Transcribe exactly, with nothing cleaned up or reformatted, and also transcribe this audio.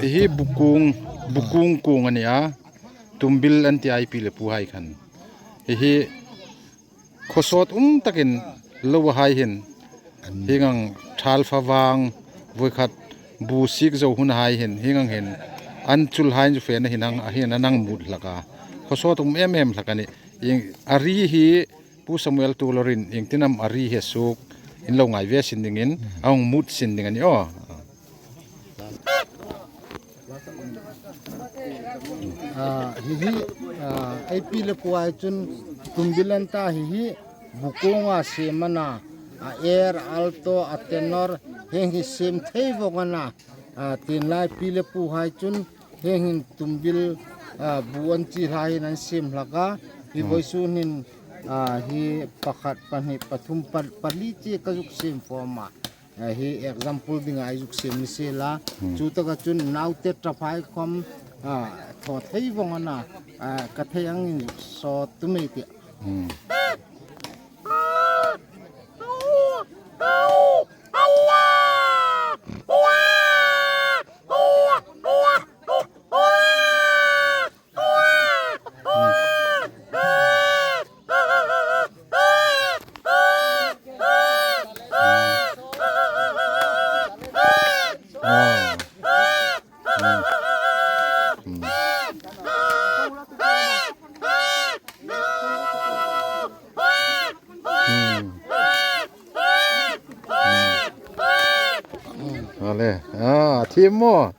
Hi hi bukung, bukung kung a ni a. Tumbil an ti a, ei pi le pu hai khan. Hi hi khawsawt um takin lo a hai hin. Hieng ang thal fa vang, voi khat bu sik zo hun a hai hin. Hieng ang hin an chul hai chu fena hin ang, a hin an hang mut hlak a. Khawsawt um em em hlak a nih. Ieng a ri hi Pu Samuel Tuolor in ieng tin am a ri hi a suok in lo ngai ve sin dingin, a hung mut sin ding a nih aw. A, hi hi, a, ei pi le pu hai chun tumbil an ta hi hi, bukung a siem a na, a air, alto, a tenor, hieng hi siem thei vawng a na, a, tin lai pi le pu hai chun, hieng hin tumbil, a, bu an chi hlak hin an siem hlak a, hi vawisun hin, a, hi pakhat, pahni, pathum, pa-, pali chi ka zuk siem fawm a. A, hi example dinga ei zuk siem ni sela. Chu taka chun naute ṭap hai khom, a, thaw thei vawng a na, a, ka thei angin sawt tum ei tih. Ale, a, thiem maw?